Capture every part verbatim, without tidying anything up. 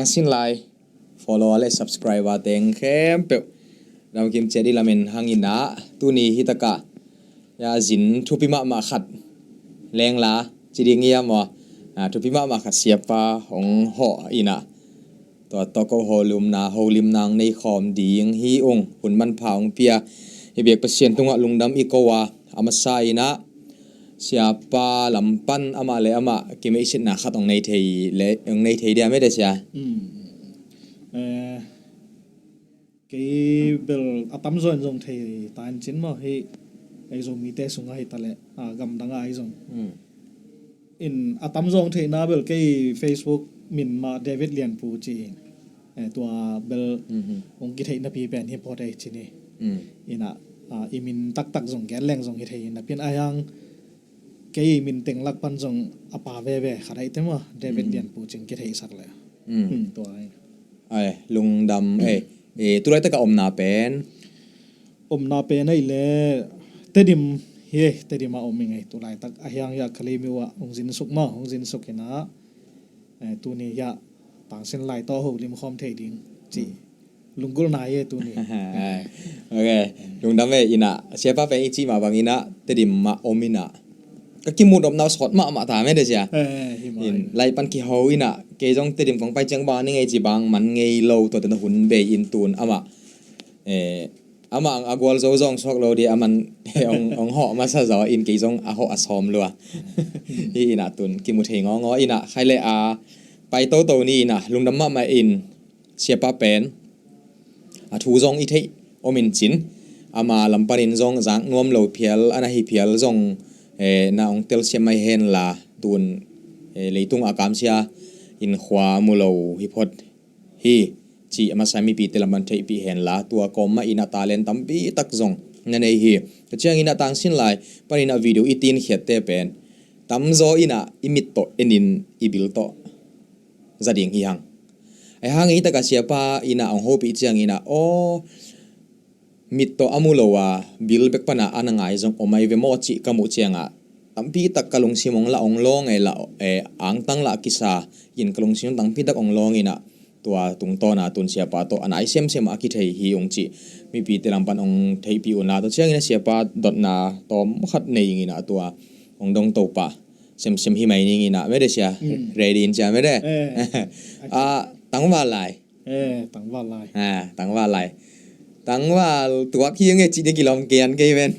Asin lai follower le subscriber teng khempeuh damkim ciat i lamen hangin ah, tuni hi takah ya zin thupi mahmah khat lengla ci ding ia maw? Ah, thupi mahmah khat siapa hong hawh inah, tua tawh ko holumna holimna hong nei khawm ding hi ung. Hun manpha hong pia i biak Pasian tungah lungdam i ko a, a masa inah siapa lampan amah le amah kimeisitna khat hong nei thei le hong nei thei dia mede sia. Mm. Eh, kei bel a tamzaw in zong thei ta in cin maw, hi ei Zomite sungah hi ta leh, ah, gamdangah ahi zong. Mm. In a tamzaw hong theihna bel kei Facebook min mah David Lianpu ci in, eh, tua bel hong kitheihnapi pen hi phot ei cin hi. Mm. Inah, ah, i min taktak zong gen leng zong hi thei in a pian a hiang kei min teng lak pan zong a pa veve khat ahi te maw, David Lianpu cin kitheihsak le. Mm. Hmm, tua ahi. Ai, lungdam ei. Eh, tulaitak a omna pen? Omna pen ahi le Tedim hi ei, Tedim a om ing ei. Tulaitak a hiang hiah Kalaymyo ah hong zinsuk maw, hong zinsuk inah, eh, tuni hiah Tangsin lai tawh holim khawm thei ding ci. Hmm. Lunggulhna hi ei tuni. Ok. Lungdam ei inah, siapa pen i cih mah bang inah Tedim mah om inah ka kimuh nopna uh sawt mahmah ta mede sia. Eh, eh, hi mah. In lai pan kiho inah kei zong Tedim kong pai ciang bang ning ei ci bang man ngei lo, tua tena hun bei in tun amah, eh, amah a gualzo zong suak lo di a man hong, hong hawh masa zaw in kei zong a hawh a sawm lua. Hi inah tun kimu thei ngawngaw inah khai le a pai toto ni inah lungdam mahmah in siapa pen a thu zong i theih om in cin, ama lam panin zong zak nuam lo phial a na hi phial zong, eh, na hong telsiam mai henla tun, eh, leitung a kamsia in khua mu lo hi phot hi ci a masa mipite lam pan theihpih henla tua kawm mah inah talent tampi tak zong na nei hi. Tua ciangin a tangsin lai panin a video i tinkhiatte pen tamzaw inah i mit tawh enin i bil tawh za ding hi hang. Ahi hang hi taka siapa inah hong hopih ciang inah aw mit tawh a mu lo a bil bek pana a na ngai zong om ai ve maw cih ka muh ciangah tampi tak ka lungsim hong lah hong lawng ei lah, eh, angtang lah kisa in ka lungsim tampi tak hong lawng inah tua tungtawna tun siapa tawh a nai semsem a kithei hi ung cih mipite lam pan hong theihpih unla tua ciangin a siapa dotna tawm khat nei ing inah tua hong dong topa semsem hi mai ning inah mede sia. Mm. Ready in cia mede. Eh, ah, tangval lai. Eh, tangval lai. Ah, tangval lai. Tangval tuak hi nge cih ding kilawm kian kei ven.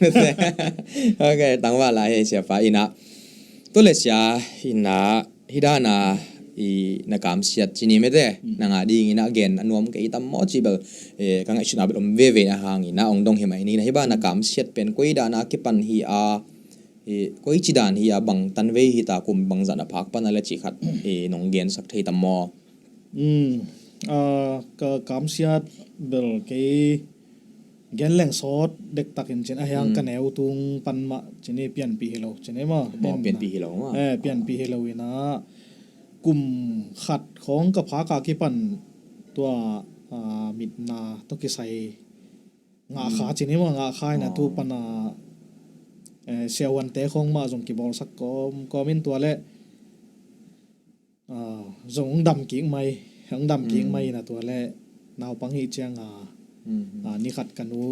Ok, tangval lai hei siapa inah. Tua le sia inah hi dana i na kamsiat cini mete. Mm. Na ngah ding inah gen a nuam kei tam maw cih bel, eh, ka ngaihsutna bel om veve a hang inah hong dong hi mai ni inah hi ba na kamsiat pen koi dana kipan hi a, eh, koi ci dan hi a bang tanvei hi ta kum bang zan a phak pan a le cih khat, eh, nong gensak thei tam maw? Mm, ah, ka kamsiat bel kei gen leng sawt dektakin cin a hiang ka neu tung pan mah cini pianpih hi lo cini mah. Maw, pianpih hi lo mah. Eh, pianpih hi lo inah kum khat khawng ka phak a kipan tua, ah, mitna tawh kisai ngah kha cini mah ngah kha inah tu pana, eh, siahuante khawng mah zong kibawlsak kawm kawmin tua le ah, zong hong dam kik mai, hong dam kik mai inah tua le naupang hi cianga, ah, ni khat ka nu,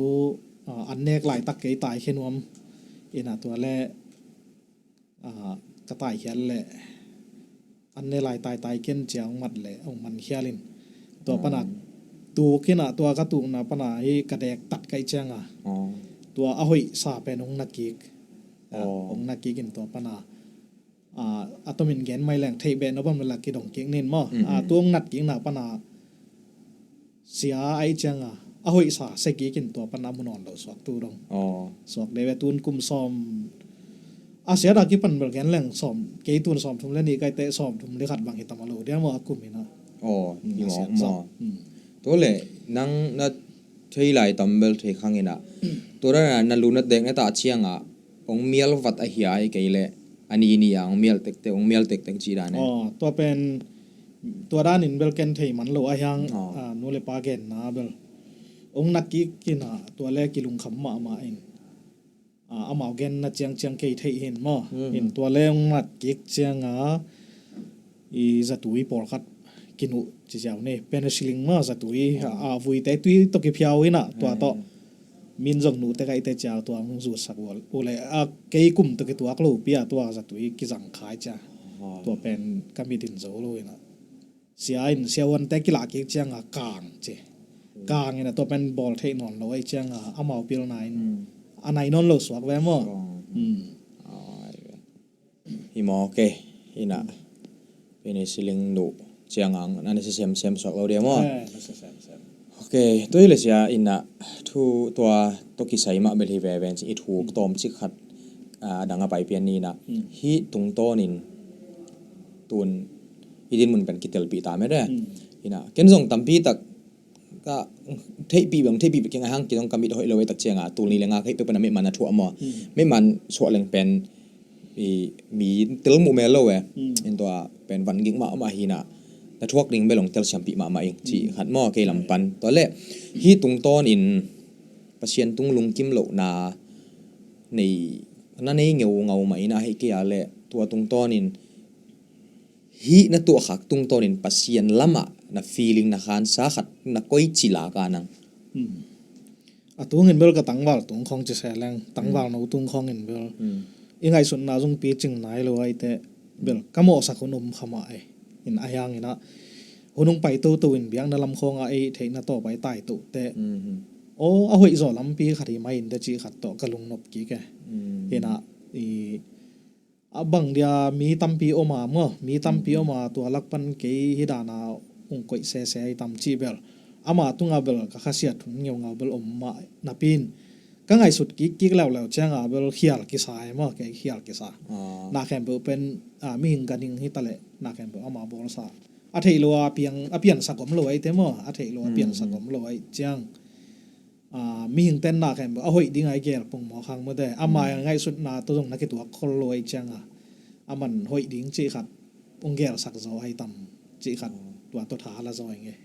ah, an nek laitak kei taikhia nuam inah tua le, ah, ka taikhial le an ne lai taitai ken cia hong mat le hong mankhial in tua pana tuk inah tua ka tukna pana hi ka dek tat kaih cianga tua a hoih sa pen hong na kik, ah, hong na kik in tua pana ah, a tomin gen mai leng theih beh nop bang mela kidong kik nin maw. Ah, tung nat kikna pana sia aih cianga a hoihsa se kikin tua pana mu nawn lo suak tu dong. Suak dei ve tun kum sawm a sia da kipan bel gen leng sawm kei tun sawm thum le nih kaite sawm thum le khat bang hi tam a lo dia maw a kum ina. Tua le nang na thei lai tam bel thei khang ina tua dana na lu na dek na ta cianga hong mial vat ahi a, hi kei leh a ni ni a hong mial tektek, hong mial tektek cih dan e. Aw, tua pen tua danin bel ken thei man lo a hiang, ah, nu le pa genna bel hong na kik kina tua le kilungkham mahmah in, ah, amau genna ciangciang kei theih hin maw. In tua le hong na kik cianga i zatui pawlkhat kinuh ci ziau ni, penicillin mah zatui, a, a vuite tui tawh kiphiau in ah, tua tawh. Min zong nuhte kaihte ciau tua hong zusak uh leh, a, kei kum tawh kituak lopi a tua zatui kizang khai cia. Tua pen ka mit in zo lo in ah. Sia in siavuante kilah kik ciang a kang ci. Kang in ah tua pen bawl theih nawn lo ahih ciang a amau pilna in a nai nawn lo suak ve maw? Hi maw, ok. Ina penicillin nuh ciang ang na sia semsem suak lo dia maw? Ok, tua hi le sia ina thu tua tawh kisai mah bel hi veve in ci i thuk tawm cik khat, a dang a pai pian ni ina. Hih tungtawnin tun i dinmun pen kitelpih ta mede. Ina ken zong tampi tak ka theihpih bang theihpih bek keng a hang kei zong ka mit hoih lo e tak cianga tul ni le nga ka hih pek pen a mehman a thuah maw? Mehman suah leng pen i mi tel muh mel lo e. In tua pen van gik mahmah hi na, na thuak ding bel hong telsiampih mahmah ing cih khat maw kei lam pan. Tua le hih tungtawnin Pasian tung lungkim lohna nei, na nei ngeungau mah ina hih kei a le tua tungtawnin hih na tuahkhak tungtawnin Pasian lamah na feeling na khansa khat na koi ci lak a nang? A tungin bel ka tangval tung khong ci se leng, tangval no tung khongin bel i ngaihsutna zong picing nai lo aite bel ka mawhsak hun om kha mah e. In a hiangin ah hun hong pai toto in biakna lam khawngah ei theihna tawh pai tai tohte aw a hoih zaw lampi khat hi mai in te cih khat tawh ka lungnop kik e. Hinah i a bang dia mi tampi om a maw, mi tampi om a tua lak pan kei hi dana ung koih sese hi tam cih bel ama tunga bel ka khasiat hun ngeungau bel om mah napi in ka ngaihsut kikkik leuleu cianga bel khial kisa e maw, kei khial kisa. Na khempeuh pen a mihing ganhing hi taleh na khempeuh ama bawlsa a theih lo a piang a piansak om lo aite maw, a theih lo a piansak om lo aih ciang a mihing tenna khempeuh a hoih ding a i gel pongmawk hang mawte ama ngaihsutna tawh zong na kituak khol lo aih cianga a man hoih ding cih khat ung gelsak zaw ahi tam cih khat tua tawh tha la zaw ing e.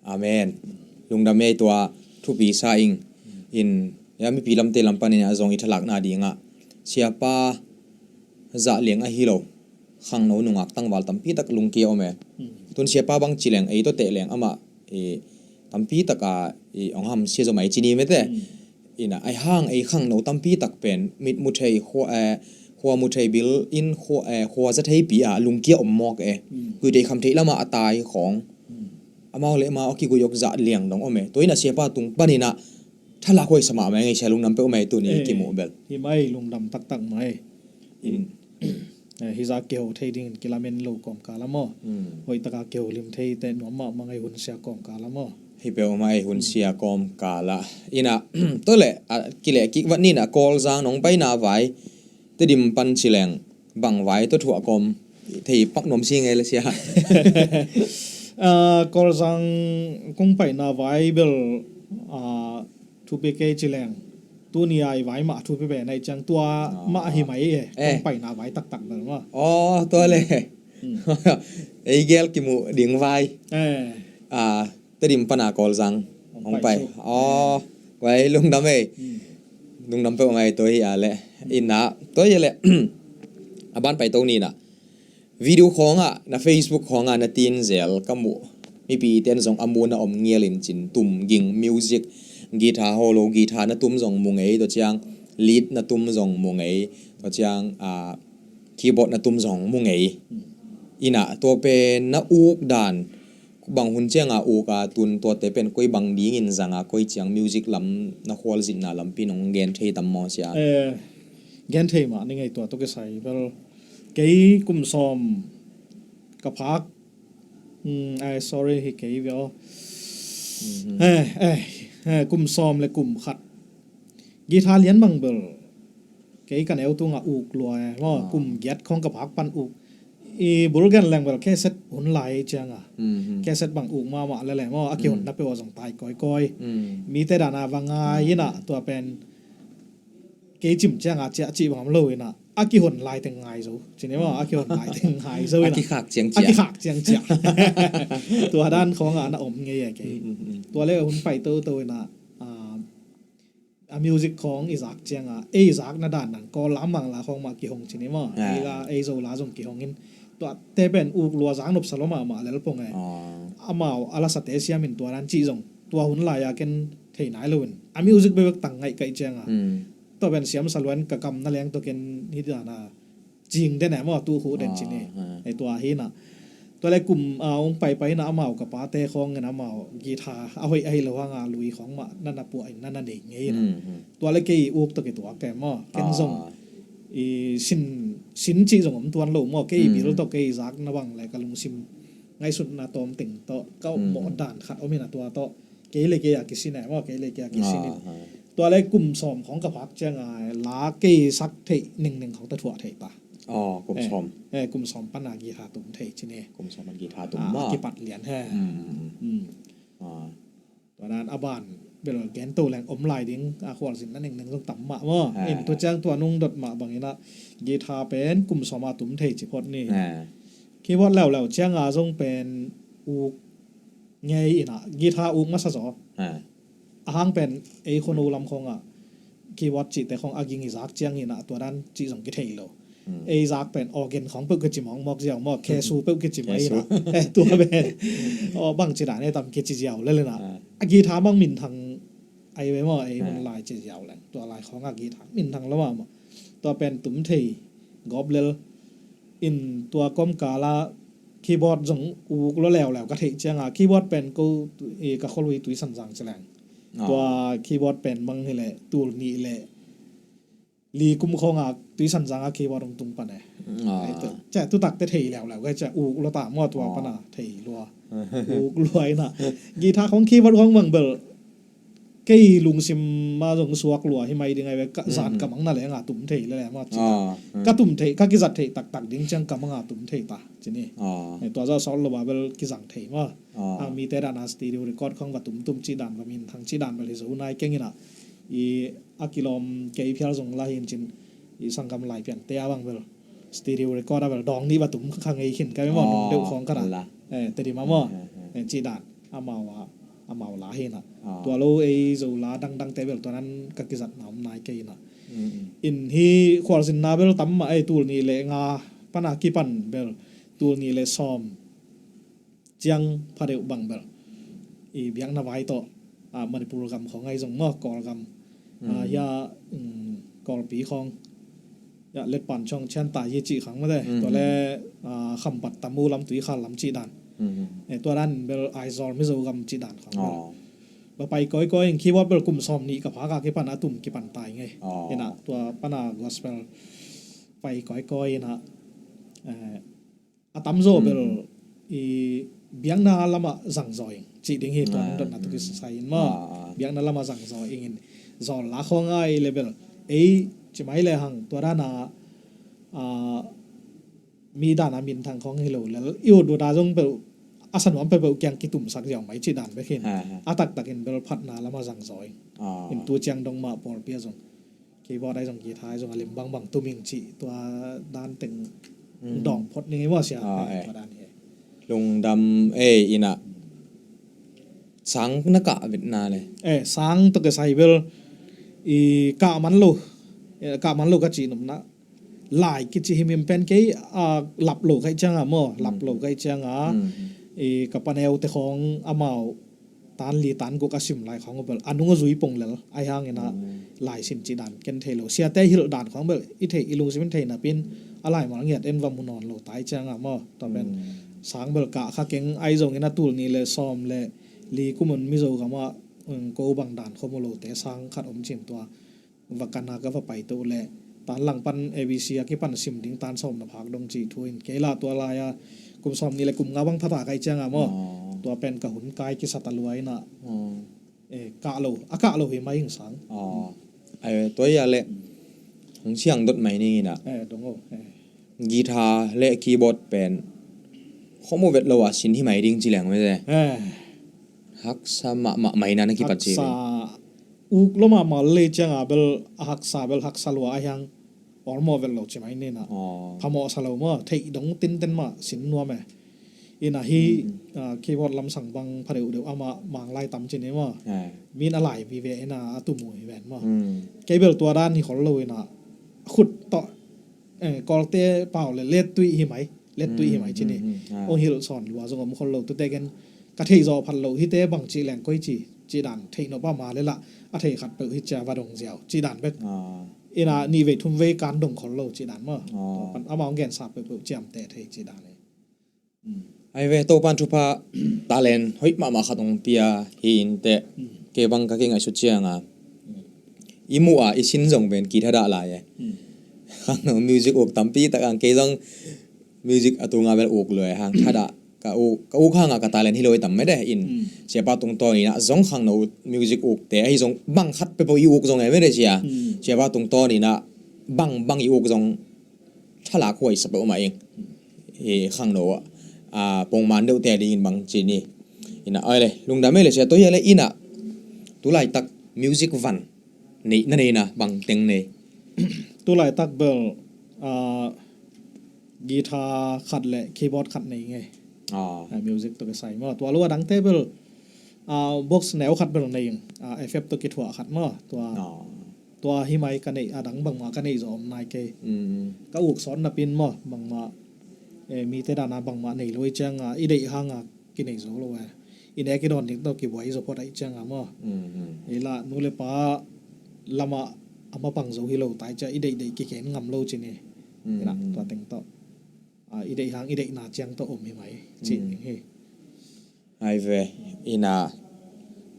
Amen. Lungdam ei tua thupi sa ing. In ya mipi lamte lam panin a zong i thalakna dingah siapa zah liang ahi lo khangno nungak tangval tampi tak lungkia om e. Tun siapa bang ci leng ei tawh teh leng amah i tampi taka i ong hamsia zomai ci ni mete. Ina ai hang ei khangno tampi tak pen mit mu thei khua, eh, khua mu thei bil in khua, eh, khua za thei pi a lungkia om mawk e. Guitei kham thei lama a tai khawng amau le amau a kiguiok zah liang dong om e. Tua ina siapa tung panina thalak huai sa mahmah e, ngei sia lungdam peuh mai tuni kimuh bel. Hi mai lungdam taktak mai. Hi za kiho thei dingin kilamen lo kawmkal a maw? Hoihtaka kiho lim thei te nuam mahmah ngei hun sia kawmkal a maw? Hi peuh mai hun sia kawmkal a. Ina tole a kileh kik vat nina Kawlzang nong paina vai Tedim pan ci leng bang vai tawh thuah kawm thei pak nuam si ngei le sia. Kawlzang kong paina vai bel thupi kei ci leng tuni a i vai mah thupi pen aih ciang tua mah hi mai e. Kong paina vai taktak bel mah. Aw tua le ei gel kimuh ding vai. Tedim pana Kawlzang hong pai. Aw vai lungdam ei. Lungdam peuh mai tua hi a le ina tua hi a le a ban pai to nina. Video khawngah na Facebook khawngah na tin zel ka muh. Mipi ten zong a mu na om ngial in cin tum ging music guitar holo guitar na tum zong mu ngei tua ciang lead na tum zong mu ngei tua ciang keyboard na tum zong mu ngei. Ina tua pen na uk dan bang hun cianga uk a tun tuate pen koi bang dingin zanga koi ciang music lam na khualzinna lampi nong gen thei tam maw sia? Gen thei mah ni ngei tua tua kisai bel kei kum sawm ka phak ai sorry hi kei veo. Kum sawm le kum khat guitar lian bang bel kei ka neu tunga uk lua e maw kum giat khong ka phak pan uk i bul gen leng bel keset hun lai cianga keset bang uk mahmah lele maw a kihon na peuh a zong tai kawikawi. Mite dana va ngai ina tua pen kei cim cianga ciah cih bangam lo ina a kihon lai teng ngai zo cine maw a kihon lai teng ngai zo ina a kikhak ciang ciah tua dan khawngah na om ngei a kei. Tua le hun pai toto ina a music khawng i zak cianga ei zak na dan nang kawl lam mang la khawng mah kihong cine maw ei la ei zo la zong kihong in tuate pen uk lua zak nopsa lua mahmah lel pong e. Amau a lasate siam in tua dan cih zong tua hun lai-a ken thei nai lo in a music bekbek tang ngaih ka hih cianga tua pen siamsa lua in ka kam na leng tawh ken hih dana cing den e maw, tu khu den ci ni. Ei, tua hi na. Tua le kum a hong paipai na amau ka pate khawng in amau guitar a hoih ahi lo hanga lui khawng mah na na puah in na na nei ngei na. Tua le kei uk tawh kituak e maw, ken zong i sin, sin cih zong om tuan lo maw, kei bil tawh kei zak na bang le ka lungsim ngaihsutna tawm teng tawh ka ommawh dan khat om in a tua tawh kei le kei a kisin e maw, kei le kei a kisin in. Tua le kum sawm khawng ka phak cianga la kei sak theih ningneng khawng tawh thuah thei ta. Kum sawm. Eh, kum sawm pana guitar tum thei ci ni. Kum sawm pan guitar tum maw, kipat lian he. Tua dan a ban bel gento leng om lai ding a khualzinna ningneng zong tam mah maw. In tua ciang tua nung dot mah bangin a guitar pen kum sawm a tum thei ci phot ni. Keyboard leuleu cianga zong pen uk ngei in a guitar uk masa zaw. A hang pen ei khuano lam khawngah keyboard cihte khawng a ging i zak ciangin a tua dan cih zong kithei lo. Ei zak pen organ khawng peuh kici mawkmawk ziau maw, kesu peuh kici mai in a. Eh, tua pen aw bang ci dan e tam kici ziau lel in a. A guitar mang minthang ai ve maw, ei hun lai ci ziau leng tua lai khawngah guitar minthang lo mah maw. Tua pen tum thei gawp lel in tua kawmkala keyboard zong uk lua leuleu ka theih cianga keyboard pen ko i ka khualui Tuisanzang ci leng. Tua keyboard pen mang hileh tul nih le li kum khawngah Tuisanzanga keyboard hong tung pan e. Cia tutakte thei leuleu ka cia uk lua ta maw, tua pana thei lua. Uk lua in a guitar khawng keyboard khawng bang bel kei lungsim ma zong suak lua hi mai ding ai ve, ka zan ka mang na lenga tum thei lele ma ci. Ka tum thei, ka kizat thei taktak ding ciang ka manga tum thei ta ci ni. Eh, tua zah sawt lo ba bel kizang thei ma. Ang mite dana studio record khawng va tumtum ci dan va minthang ci dan bel hi zo nai keng in a. I a kilawm kei phial zong la hin cin i sanggam lai piangte a bang bel studio record a bel dawng nih va tum kha ngei khin ka ve maw, nung deuh khawng khat a. Eh, Tedim a maw. Eh, ci dan amau a, amau la hi na. Tua lo ei Zo la dangdangte bel tua nan ka kizatna om nai kei na. In hi khualzinna bel tam mah ei, tul nih le nga pana kipan bel tul nih le sawm ciang phadeuh bang bel i biakna vai tawh, ah, Manipur gam khawng ai zong maw, Kawlgam, ah, hia, um, Kawlpi khawng, ya, Letpan Chawng Chian Tai hi cih khang mate. Tua le, ah, Khampat Tamu lam, Tuikhal lam cih dan. Eh, tua dan bel Aizawl Mizo gam cih dan khawng bel. Ba pai kawikawi in keyboard bel kum sawm nih ka phak a kipan a tum kipan tai ngei. Ina tua pana gospel pai kawikawi ina, eh, a tamzaw bel i biakna lamah zangzaw ing cih ding hi, tua dotna tuk i sai in maw. Biakna lamah zangzaw ing in zawl la khawng ai le bel ei ci mai le hang tua dana, ah, mi dana minthang khawng hi lo lel i ut ut a zong peuh a sanuam peuhpeuh kiang kitumsak ziau mai cih dan bek hin a taktakin bel phatna lamah zangzaw ing. In tu ciang dong mah pawlpi a zong keyboard ai zong, guitar ai zong a lim bangbang tum ing cih tua dan teng dawng phot ning ei maw sia. Tua dan hi. Lungdam ei ina sang na kah vetna le. Eh, sang tawh kisai bel i kah man lo, eh, kah man lo ka cih nopna lai kici himhim pen kei, ah, lap lo ka hih cianga maw, lap lo ka hih cianga i ka paneute khawng amau tan li tan guk a sim lai khawng bel a nung a zui pong lel ai hangina lai sin cih dan ken thei lo. Siate hilh dan khawng bel i thei, i lungsim in thei napin a laimal ngiat en va mu nawn lo tai cianga maw. Tua pen sang bel kah kha keng ai zongin a tul nih le sawm le li kumun Mizo gamah, um, ko bang dan khawm uh lote sang khat om cin tua va kan a ka va paito le tan lang pan A B C a kipan sim ding tan sawm na phak dong cih thu in kei la tua lai-a kum sawm nih le kum nga bang phata kai cianga maw. Tua pen ka hun kai kisat a luai na. Eh, kah lo, a kah lo hi mai hing sang. Ai, tua ia le hong siang dot mai ning ina. Eh, dong o, eh. Guitar le keyboard pen khawm uh vet lo a sin hi mai ding ci leng mete. Eh. Haksa mahmah mai na na kipat ci. Haksa uk lo mahmah le cianga bel a haksa bel haksa lua a hiang awlmawh vet lo ci mai nina. Phamawh sa lo maw, theih dong tinten mah sin nuam e. Ina hi, ah, keyboard lamsang bang phadeuhdeuh amah manglai tam ci ni maw. Min a lai vive ina a tum uh hi ven maw. Kei bel tua dan hi khol lo ina khut tawh, eh, Kawlte pau le let tuih hi mai. Let tuih hi mai ci ni. Ong hilh sawn lua zong om khol lo, tute gen ka theih zawh phat lo, hite bang cih leng koi ci, cih dan theih nop a, ma le lah a thei khat peuh hi cia va dong ziau cih dan bek. Ina nih vei thum vei kan dong khol lo cih dan maw. Tua pan amah ong gensa peuhpeuh ciamteh thei cih dan hi. Ai ve, Topan thupha, talent hoih mahmah khat ong pia hi inteh. Kei bang ka kingaihsut cianga i muh a i sin zong pen kithadah lai e. Khangno music uk tampi tak ang, kei zong music a tunga bel uk lua e hang, thadah ka uk, ka uk hanga ka talent hi lo e tam mede in. Siapa tungtawn ina zong khangno music ukte ahi zong bang khat pepo i uk zong e mede sia. Siapa tungtawn ina bang bang i uk zong thalak huai sa peuhmah ing. Khangno a pongman deuhte dingin bang ci ni. Ina ai le, lungdam e le sia, tua hi a le ina tulaitak music van nei na neina bang teng nei? Tulaitak bel guitar khat le keyboard khat nei ngei. Music to kisai maw. Tua lo a dangte bel box neu khat bel nei ing. Effect to kithuah khat maw. Tua tua hi mai ka neih, a dang bangmah ka neih zawh om nai kei. Ka uk sawn napin maw bangmah mite dana bangmah nei lo i cianga i deih hanga kinei zo lo e. I nek i dawn ding tawh kibuai zo phot aih cianga maw. Ei lah nu le pa lamah a mapang zo hi lo tai cia i deih deih kiken ngam lo ci ni. Ina tua teng tawh i deih hang i deihna ciang tawh om hi mai cih ding hi. Ai ve, ina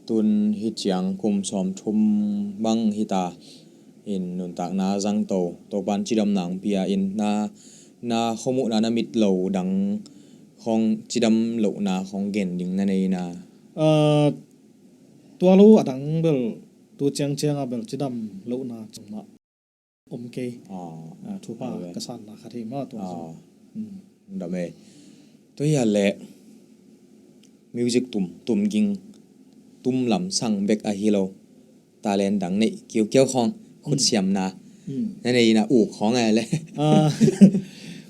tun hi ciang kum sawm thum bang hita in nuntakna zang to, Topan cidamna ang pia in na, na khomuhna na mit lo dang khong cidam lohna khong gen ding na nei na? Tua lo a dang bel tu ciang cianga bel cidam lohna cangmah om kei. Thupha ka sanna khat hi maw tua zong. Dam e. Tua hi a le music tum, tum ging, tum lamsang bek ahi lo, talent dang neih kiukiau khawng, khutsiamna na nei ina uk khawng a le?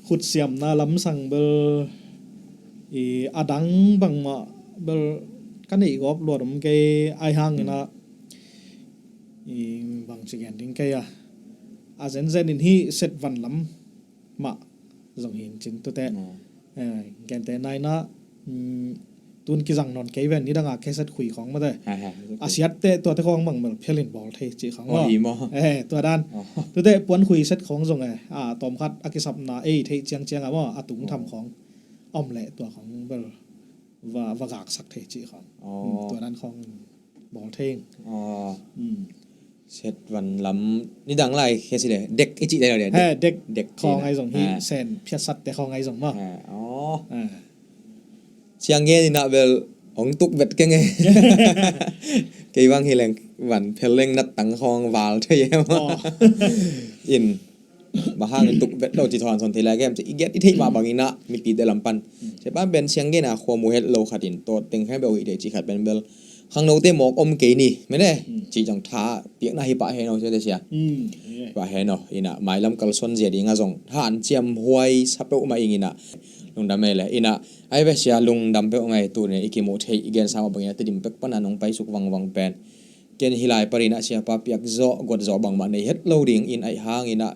Khutsiamna lamsang bel a dang bangmah bel ka neih gawp luat om kei ai hang ina bang ci gen ding kei a, a zenzen in hi set van lam mah zong hi in cin tute. Gente naina tun kizang nawn kei ven, nidanga cassette khui khawng mate. A siatte tuate khawng bang bel phial in bawl thei cih khawng maw. Tua dan tute puan khui set khawng zong e, a tawmkhat a kisapna ei theih ciangcianga maw a tung tham khawng a om leh tua khawng bel va gaksak thei cih khawng. Tua dan khawng bawl thei ing. Set van lam nidang lai khe si le dek i cih le dek, dek khawng ai zong hi. Sen phiatsatte khawng ai zong maw. Siang gen ina bel hong tuk vet keng e. Kei bang hi leng van phel leng nat tang khawng val thei e maw. In bang hang in tuk vet lo ci thawn son thei lai kem ci i get i theih mah bang ina mipi te lam pan. Siapa pen siang gen a khua mu het lo khat in tawt teng khe bel hi te ci khat pen bel khangnote mawk om kei ni mene ci zong tha piakna hi pah heno sia te sia. Pah heno ina mailam kalsuan zia dinga zong hanciam huai sa peuhmah ing ina. Lungdam e le ina ai ve sia, lungdam peuh ngai. Tuni i kimuh theih i gensa mah bangin a Tedim pek pana nong paisuk vangvang pen ken hi lai parinah siapa piak zawh guat zawh bangmah nei het lo dingin aih hanginah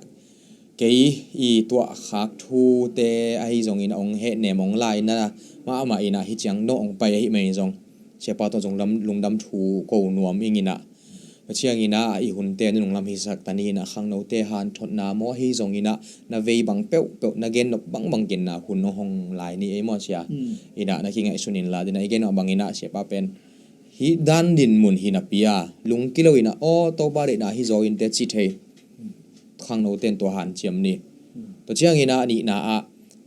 kei i tuahkhak thute ahi zongin a hong hehnem hong laina mahmah inah hi ciang no hong pai ahi mai zong siapa tawh zong lungdam thu ko nuam inginah a cianginah i hunte nunung lam hisak ta ni inah khangnote hanthotna maw ahi zonginah na vei bang peuhpeuh na gennop bangbang genna hun hong hong lai ni ei maw sia. Inah na kingaihsun inla dinah i gen mah banginah siapa pen hih dan din mun hi napi a lungkilo inah aw Topa deihna hi zaw inte ci thei khangnote in tua hanciam ni. Tua cianginah a nihna ah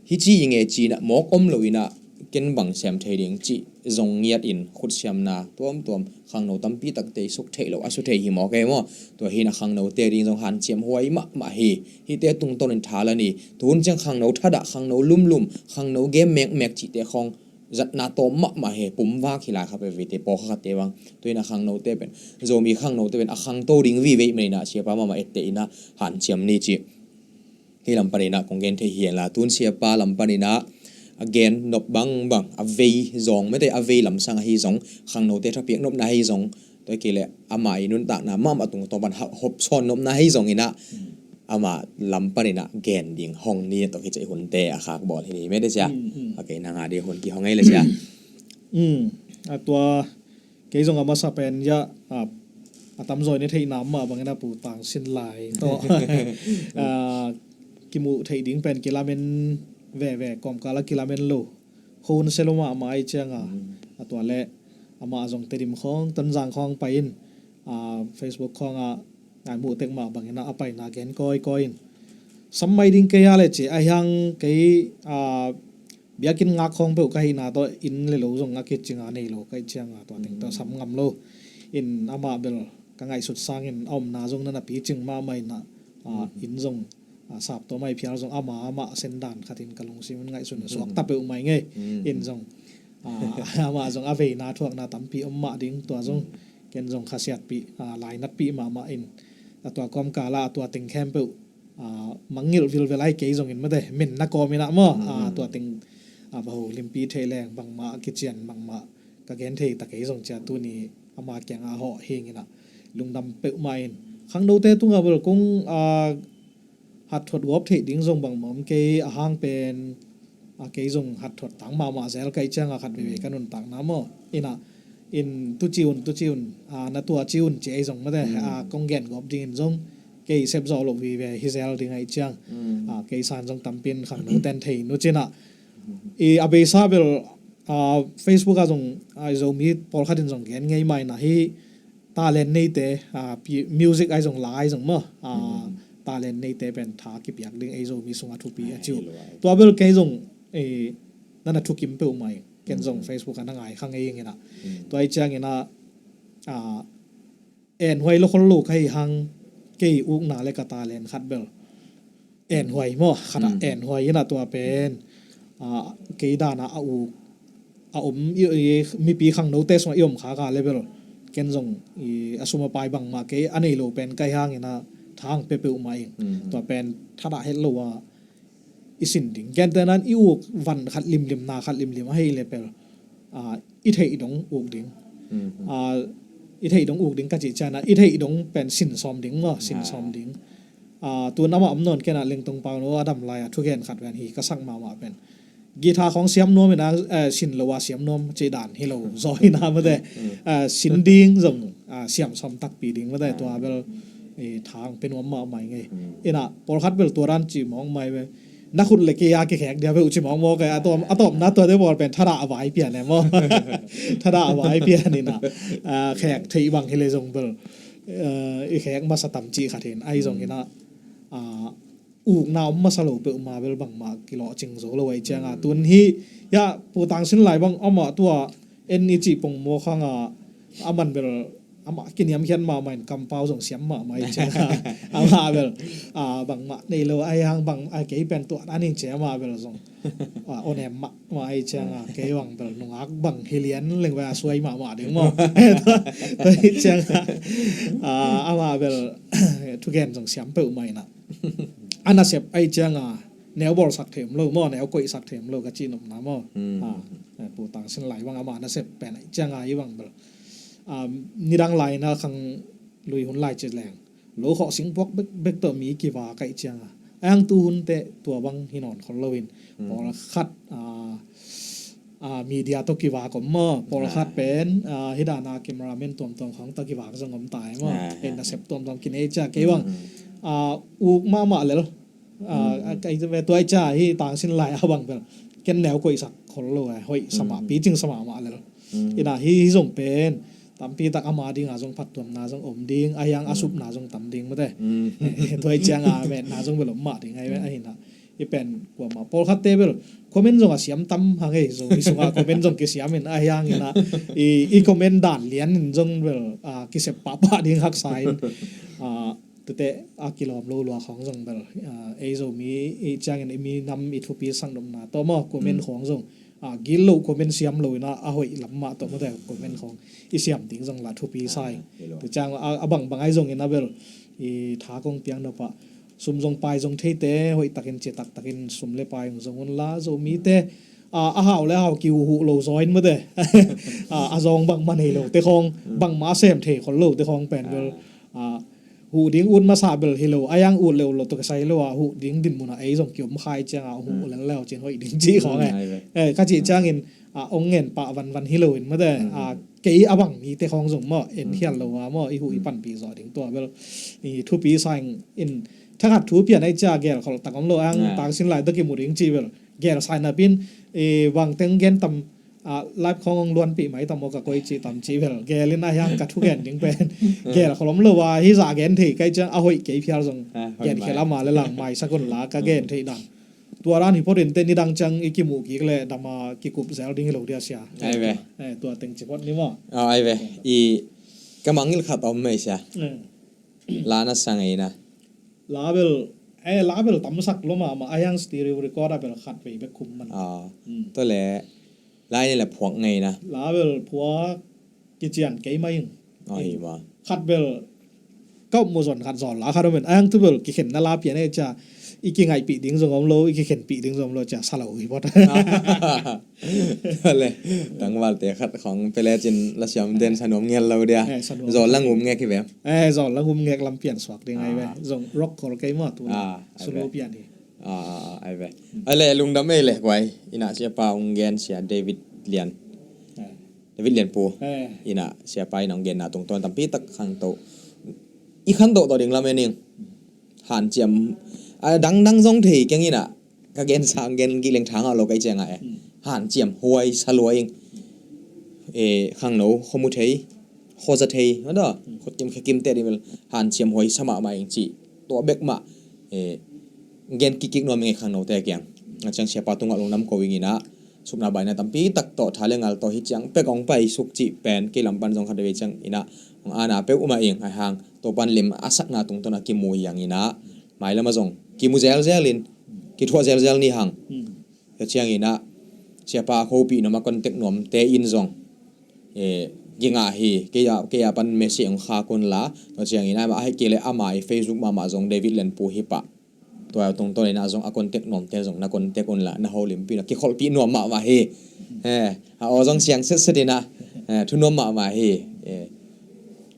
hih ci i nge cinah mawk om lo inah ken bang sem thei ding cih zong ngiat in khutsiamna tuamtuam khangno tampi takte i suk theih loh a su thei hi mawk ei maw. Tua hinah khangnote ding zong hanciam huai mahmah hi. Hihte tungtawn in tha la ni. Tuhun ciang khangno thadah khangno lumlum khangno gem mekmek cihte khawng zatna tawm mahmah he pumvak hi lai kha pe vete pawkha khatte bang. Tuinah khangnote pen Zomi khangnote pen a khangto ding vive i menah siapa mahmah ette inah hanciam ni cih. Hih lam paninah kong gen thei hianla tun siapa lam paninah a gen nop bangbang a vei zawng mete a vei lamsang ahi zong khangnote thapiak nopna ahi zong tua kei le amah i nuntakna mahmah tungtawn pan hop sawn nopna ahi zonginah amah lam panin ah gen ding hong ni tawh kici hunte a khak bawl hi ni mete sia. A kei nang a ding hun kihong ei le sia. A tua kei zong a masa pen ya a tamzaw in i theihna mah bangin a Pu Tang Sin Lai tawh kimuh theih ding pen kilamen veve, kawmkal a kilamen lo. Khun selo mahmah ahi cianga a tua le amah zong Tedim khawng, Tonzang khawng pai in Facebook khawngah ngai muh tek mah bangin a paina gen kawikawi in sam mai ding kei a le ci a hiang kei biakinn ngak khawng peuh ka hihna tawh inn le lo zong a kicinga nei lo ka hih cianga tua teng tawh sam ngam lo. In amah bel ka ngaihsut sangin a omna zong na napi cing mahmah in ah inn zong sap tawh mai phial zong ama amah sendan khatin ka lungsim in ngaihsun suak ta peuh mai ngei. In zong amah zong a veina thuakna tampi om mah ding, tua zong ken zong khasiatpih lainatpih mahmah in a tua kawmkal ah a tua teng khempeuh mangngilh vilvel ai kei zongin mate, men na kawmin ah maw a tua teng a va ho limpi thei leng bangmah a kician bangmah ka gen thei ta kei zong cia tuni ama kiangah hawh hingin ah lungdam peuhmah in khangnote tungah bel kong hatthot gawp theih ding zong bangmah om kei a hang pen a kei zong hatthot tang mahmah zel ka hih cianga khat veve ka nuntakna maw. Inah in tuci un tuci un na tua ci un ci ei zong mate a kong gen gawp dingin zong kei sepzawh loh vive hi zel ding ahih ciang kei san zong tampin khangnoten thei nucinah i a beisa bel Facebook ah zong a Zomi pawlkhat in zong gen ngei mai na hi talent neite music ai zong la ai zong maw talent neite pen tha kipiak ding ei Zomi sungah thupi a ci uh. Tua bel kei zong na na thukim peuhmah ing, ken zong Facebook ah na ngai kha ngei inginah tua i cianginah enhuai lo khol lo ka hi hang kei ukna le ka talent khat bel enhuai maw khatah enhuai inah tua pen kei danah a uk a om mipi khangnote sungah i om khaka le bel ken zong a sum a pai bangmah kei a nei lo pen ka hi hanginah thang pe peuhmah ing. Tua pen thadah het lo a i sin ding. Gentehnan i uk van khat limlim na khat limlim ahi le pel i theih dong uk ding. I theih dong uk ding ka cih cianah i theih dong pen sin sawm ding maw, sin sawm ding. Tun amah om nawn kenah Lengtong Pau no a dam lai a thugen khat ven hi ka sak mahmah pen guitar khawng siam nuam inah sin lo a siam nuam cih dan hi lo zaw inah mate sin ding zong siam sawm takpi ding mate tua bel thang pe nuam mahmah ngei. Inah pawlkhat bel tua dan ci mawngmai ve. Na khut le kei a kikhek dia ve uh ci mawngmaw kei a tawm a tawmna tuate bawl pen thadah a vai pian e maw? Thadah a vai pian inah khek theih bang hi le zong bel i khek masa tam cih khat hin ahi zong inah ukna om masa lo peuhmah bel bangmah kilawhcing zo lo ahi cianga tun hi ya Pu Tang Sin Lai bang amah tua en i cih pongmaw khanga a man bel amah kiniamkhiat mahmah in kampau zong siam mahmah ahi cianga amah bel bangmah nei lo ahi hang bang a kei pen tuah an in cia amah bel zong onem mahmah ahi cianga kei bang bel nungak bang hi lian leng ve a suai mahmah ding maw? Tua hi cianga amah bel thugen zong siam peuhmah inah a nasep ahi cianga neu bawlsak them lo maw, neu koihsak them lo ka cihnopna maw? Pu Tang Sin Lai bang amah nasep pen ahi cianga i bang bel nidang laina khang lui hun lai ci leng lo khawh singpuak bekbek tawh mi kiva ka hih cianga a hang tu hunte tua bang hi nawn khol loin pawlkhat media tawh kivak om maw, pawlkhat pen hidana cameraman tuamtuam khawng tawh kivak zong om tai maw? Pen nasep tuamtuam kinei cia kei bang uk mahmah lel. Tua i cia hi Tang Sin Lai a bang bel ken neu koihsak khol lo a hoih samah picing samah mah lel. Inah hi hi zong pen tampi tak ama dinga zong phattuamna zong om ding ahi hang a supna zong tam ding mate. Tua i cianga metna zong bel om mah ding ahi ahinah i pen kuamah pawlkhatte bel comment zong a siam tam hang ei Zomi sungah comment zong kisiam in ahi hanginah i comment dan lian in zong bel kisep pahpah ding haksa in tete a kilawm lo lua khawng zong bel ei Zomi i ciangin i minam i thupi saknopna tawh maw comment khawng zong gil lo comment siam lo inah a hoih lam mah tawh mate comment khawng i siam ding zong la thupi sa ing. Tua ciang a bangbang ahi zongin a bel i tha kong piang nopah sum zong pai zong theite hoih takin ciatak takin sum le pai zong unla Zomite a hau le a hau kiuhuh lo zaw in mate a zawng bangmah nei lote khawng bangmah a sem thei khol lote khawng pen bel huh ding ut masa bel hi lo, a yang ut leuh lo tawh kisai hi lo a, huh ding din munah ei zong ki-om kha i ciangah huh lel leu cin hoih ding cih khawng e. Ai ve. Eh, ka cih ciangin a ong ngen pah vanvan hi lo in mate, a kei a bang mite khawng zong maw en hial lo a maw, i huh i panpih zawh ding tua bel i thupi sa ing in. Thakhat thu pian ei cia gel kholh tak om lo ang, tangsin lai tawh kimu ding cih bel gel sa in a pin, i bangteng gen tam a, live khawng hong luanpih mai tam aw ka koi cih tam cih bel gel in a hiang ka thugen ding pen gel kholh om lo a, hi zah gen thei kai ciang a hoih kei phial zong gen khel ama le lang maisak un la ka gen thei dan. Tua dan hi phot in te nidang ciang i kimuh kik le dam a kikup zel ding hi lo dia sia. Ai ve. Eh, tua teng ci phot ni maw? Ai ve. I ka mangngilh khat om mai sia. La na sa ngei na. La bel, eh, la bel tamsak lo mahmah a hiang stereo record a bel khat vei bek khum man. Tua le lai ni le phuak ngei na. La bel phuak kician kei mai ing. Khat bel ka upmu zon khat zawl la khat om in a hiang tu bel kikhenna la pian e cia i kingaihpih ding zong om lo, i kikhenpih ding zong om lo cia sa lo hi phot. Tua le tangvalte khat khawng pia lecin lasiam den sa nuam ngel lo dia. Zawl la ngum ngek hi ve. Eh, zawl la ngum ngek lam pian suak ding ai ve. Zong rock kol kei maw tu le sulu pian hi. Ai ve. Ai le lungdam ei le guai. Ina siapa ong gen sia David Lian. David Lian pu. Ina siapa ina ong genna tungtawn tampi tak khangto. I khanto to ding lam e ning. Hanciam. A dangdang zong thei keng ina. Ka gen sang gen gih leng thang a lo kai ciang a e. Hanciam huai sa lua ing. E, khangno khuamu thei, khuaza thei mada khutkim khekim te ding bel hanciam huai sa mahmah ing cih tua bek mah. E, gen kikkik nuam ing e khangno te kiang a ciang siapa tungah lungdam ko ing ina. Supna baina tampi tak tawh tha le ngal tawh hi ciang pek ong pai suk cih pen kei lam pan zong khat vei ciang ina ong ana peuh mah ing a hang to pan lim a sakna tungtawn a kimu hiang ina. Mailam a zong kimu zelzel in kithuah zelzel ni hang. Tua ciangin ah siapa a khopi nuam a contact nuamte in zong gingah hi. Kei a pan message hong khak un la, tua ciangin ah a hih kei le ama i Facebook mahmah zong David Lenpu hi pah. Tua tungtawn in ah zong a contact nuamte zong na contact un la, na holimpi na kikholhpih nuam mahmah hi. A aw zong siang setset in ah thu nuam mahmah hi.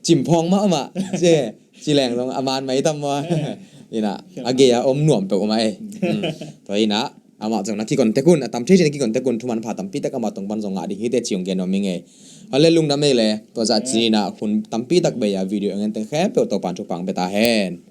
Cimphawng mahmah ci leng zong a man mai tam maw? Ina a gei a om nuam peuh mah e. Tua ina amah zong na kikontek un, a tam thei thei na kikontek un, thuman pha tampi tak amah tong pan zong ngah ding hi te ci hong gen nuam ing e. A le lungdam ei le tua zah ci ina hun tampi tak bei a video eng en teng khempeuh Topan thupha hong pia ta hen.